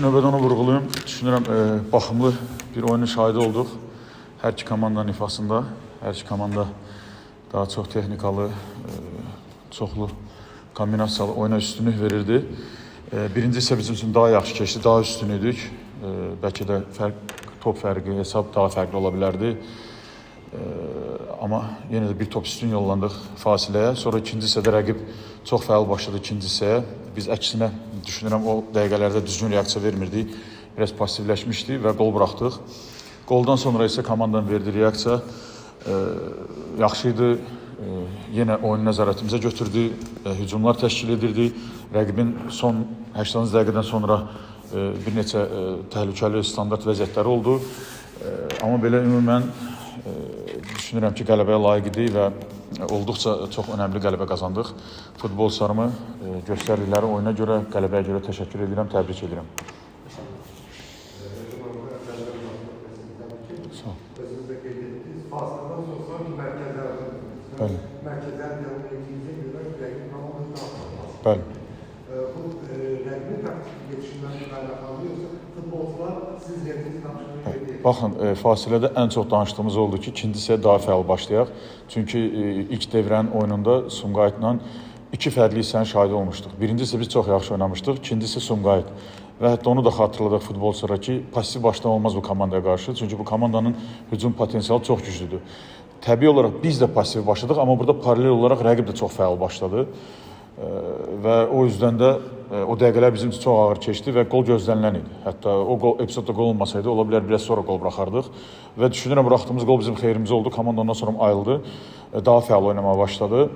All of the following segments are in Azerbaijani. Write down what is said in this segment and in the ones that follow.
növbədə onu vurğulayım. Düşünürəm, baxımlı bir oyunun şahidi olduq. Hər iki komandanın ifasında, hər iki komanda daha çox texnikalı, çoxlu kombinasiyalı oyuna üstünlük verirdi. Birinci hissə bizim üçün daha yaxşı keçdi, daha üstün idik. Bəlkə də top fərqi, hesab daha fərqli ola bilərdi. Amma yenə də bir top üstün yollandıq fasiləyə. Sonra ikinci hissədə rəqib çox fəal başladı ikinci hissəyə. Biz əksinə düşünürəm o dəqiqələrdə düzgün reaksiya vermirdik. Biraz passivləşmişdik və qol buraxdıq. Qoldan sonra isə komandanın verdiyi reaksiya yaxşı idi. Yenə oyunu nəzarətimizə götürdü, hücumlar təşkil edirdi. Rəqibin son 80-ci dəqiqədən sonra bir neçə təhlükəli standart vəziyyətləri oldu. Amma belə ümumən düşünürəm ki, qələbəyə layiq idi və olduqca çox önəmli qələbə qazandıq. Futbolçularımı göstərdikləri oyuna görə, qələbəyə görə təşəkkür edirəm, təbrik edirəm. Sağ ol. Özünüz də qeyd etdiniz. Fasilədən sonra sanki mərkəzə Bəli. Mərkəzə yönetməyinizə görə rəqib komanda daha çox. Bəli. Bu rəqibin taktik geçişindən qaynaqlanır yoxsa futbolçular siz verdiğiniz tapşırığı yerinə Baxın, fasilədə ən çox danışdığımız oldu ki, ikinci hissəyə daha fəal başlayaq. Çünki ilk devrənin oyununda Sumqayıtla iki fərqli hissənin şahidi olmuşduq. Birinci hissə biz çox yaxşı oynamışdıq, ikinci hissə Sumqayıt. Və hətta onu da xatırladıq futbolçulara ki, pasiv başlamaq olmaz bu komandaya qarşı. Çünki bu komandanın hücum potensialı çox güclüdür. Təbii olaraq biz də pasiv başladıq, amma burada paralel olaraq rəqib də çox fəal başladı. Və o yüzdən də o dəqiqələr bizim üçün çox ağır keçdi və qol gözlənilən idi. Hətta o qol epizodda qol olmasaydı, ola bilər biraz sonra qol buraxardıq. Və düşünürəm buraxdığımız qol bizim xeyrimizə oldu. Komanda ondan sonra ayıldı. Daha fəal oynamağa başladı.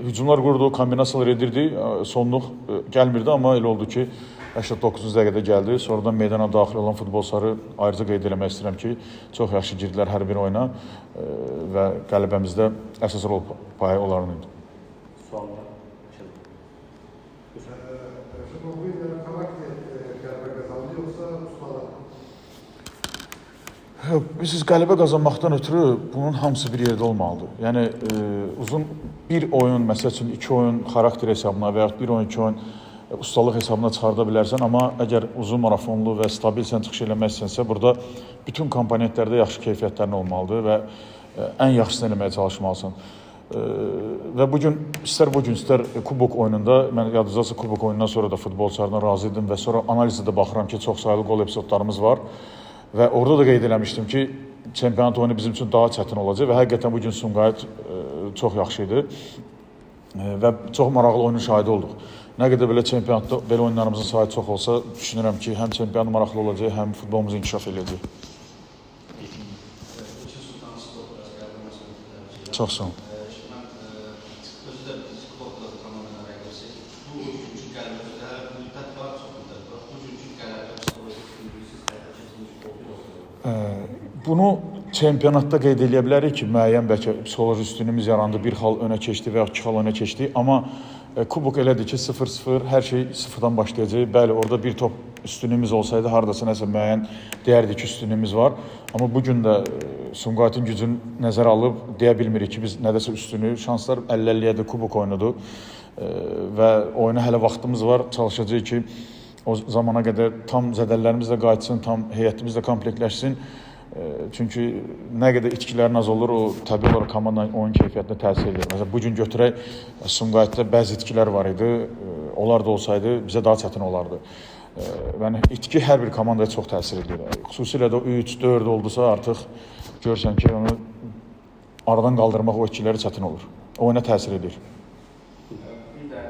Hücumlar qurdu, kombinasiyalar edirdi. Sonluq gəlmirdi, amma elə oldu ki, 89-cu dəqiqədə gəldi. Sonradan meydana daxil olan futbolçuları ayrıca qeyd eləmək istəyirəm ki, çox yaxşı girdilər hər bir oyuna və qələbəmizdə əsas rol payı onların idi. Suallar. Bu karakter qələbə qazandı yoxsa ustalıq? Bilirsiniz, qələbə qazanmaqdan ötürü bunun hamısı bir yerdə olmalıdır. Yəni uzun bir oyun, məsəl üçün iki oyun xarakter hesabına və yaxud bir oyun, iki oyun ustalıq hesabına çıxarda bilərsən, amma əgər uzun marafonlu və stabil sən çıxış eləmək istəsənsə, burada bütün komponentlərdə yaxşı keyfiyyətlərin olmalıdır və ən yaxşısını eləməyə çalışmalısan. Və bugün, istər bugün, istər kubok oyununda, mən yadınızdadırsa kubok oyunundan sonra da futbolçulardan razı idim və sonra analizdə də baxıram ki, çox saylı qol epizodlarımız var. Və orada da qeyd eləmişdim ki, çempionat oyunu bizim üçün daha çətin olacaq və həqiqətən bugün Sumqayıt çox yaxşı idi və çox maraqlı oyunun şahidi olduq. Nə qədər belə çempionatda belə oyunlarımızın sayı çox olsa, düşünürəm ki, həm çempionat maraqlı olacaq, həm futbolumuz inkişaf eləyəcək. Çox sağ olun. Özü də kubokda komandanın rəqibsiz. Bu günkü qələbə hələ müddət var, çox müddət var. Bu günkü qələbə psixoloji üstünlüyü siz həyata keçirmiş oldu. Bunu çempionatda qeyd eləyə bilərik ki, müəyyən bəlkə psixoloji üstünlüyümüz yarandı, bir xal önə keçdi və ya iki xal önə keçdi. Amma kubok elədir ki, 0-0, hər şey sıfırdan başlayacaq. Bəli, orada bir top üstünlüyümüz olsaydı, hardasa nəsə müəyyən deyərdik ki, üstünlüyümüz var. Amma bu gün də Sumqayıtın gücünü nəzərə alıb deyə bilmirik ki, biz nədəsə üstünlüyü, şanslar 50-50-yə də kubok oyunudur. Və oyuna hələ vaxtımız var, çalışacağıq ki, o zamana qədər tam zədəlilərimiz də qayıtsın, tam heyətimiz də komplektləşsin. Çünki nə qədər itkilərin az olur, o təbii olaraq komandanın oyun keyfiyyətinə təsir edir. Məsələn, bu gün götürək, Sumqayıtda bəzi itkilər var idi, onlar da olsaydı bizə daha çətin olardı. Yəni itki hər bir komandaya çox təsir edir. Xüsusilə də 3-4 oldusa artıq görürsən ki, onu aradan qaldırmaq o itkiləri çətin olur. Oyuna təsir edir. Bir də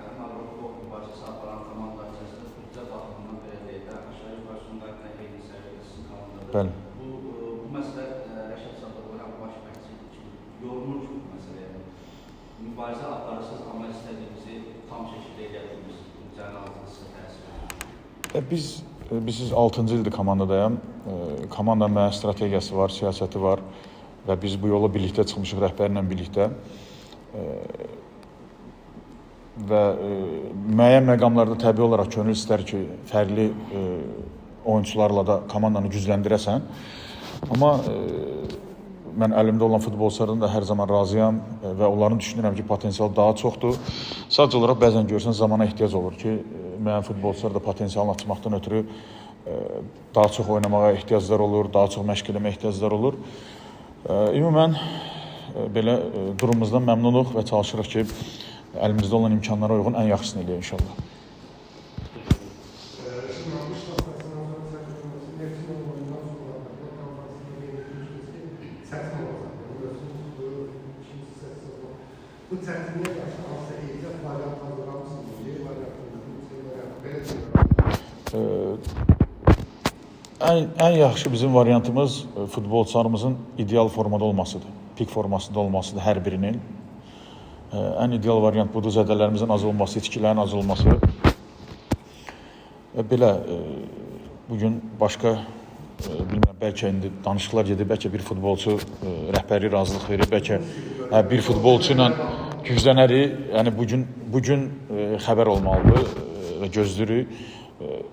həm Avropa mübarizəsi aparan komanda içərisində büdcə baxımından belə deyək də, aşağı-yuxarı Sumqayıtla eyni səviyyədə sizin komandadır. Bəli. Bu məsələ Rəşad Sadıqov həm baş məşqçi kimi yorulur ki, bu məsələ. Yəni, mübarizə aparırsınız, amma istədiyinizi tam şəkildə eləyə bilmirsiniz. Büdcənin altında sizə təsir edir. Biz 6-cı ildir komandadayam. Komandanın müəyyən strategiyası var, siyasəti var və biz bu yola birlikdə çıxmışıq, rəhbərlə birlikdə. Və müəyyən məqamlarda təbii olaraq könül istər ki, fərqli oyunçularla da komandanı gücləndirəsən. Amma Mən əlimdə olan futbolçulardan da hər zaman razıyam və onların düşünürəm ki, potensialı daha çoxdur. Sadəcə olaraq bəzən görürsən zamana ehtiyac olur ki, müəyyən futbolçular da potensialını açmaqdan ötürü daha çox oynamağa ehtiyaclar olur, daha çox məşq eləməyə ehtiyaclar olur. Ümumən belə durumumuzdan məmnunuq və çalışırıq ki, əlimizdə olan imkanlara uyğun ən yaxşısını eləyək inşallah. Şimdi 60 haftasından sonra sen Neftçinin oyundan sonra mətbuat konferansında qeyd etmişdiniz ki, çətin olacaq. Yəni, mövsüm ikinci hissəsi olacaq. Bu çətinliyə qarşı hansısa ehtiyat variant hazırlamışsınız? C variantı, C variantı, belə deyirəm. Ən yaxşı bizim variantımız futbolçularımızın ideal formada olmasıdır. Pik formasında olmasıdır hər birinin. Ən ideal variant budur, zədələrimizin az olması, itkilərin az olması. Və belə bugün başqa bilmirəm, bəlkə indi danışıqlar gedir, bəlkə bir futbolçu rəhbərliyi razılıq verir, bəlkə bir futbolçu ilə güclənərik. Yəni bu gün xəbər olmalıdır və gözləyirik.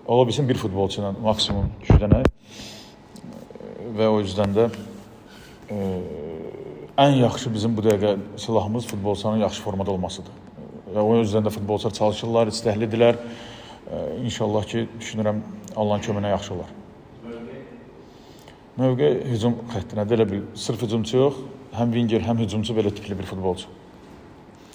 Ola bilsin bir futbolçu ilə maksimum güclənək. Və o yüzden də ən yaxşı bizim bu dəqiqə silahımız futbolçuların yaxşı formada olmasıdır. Və o yüzden də futbolçular çalışırlar, istəklidirlər. İnşallah ki, düşünürəm Allahın köməyinə yaxşı olar. Mövqe? Mövqe hücum xəttinə də elə bil, sırf hücumçu yox, həm winger, həm hücumçu belə tipli bir futbolçu.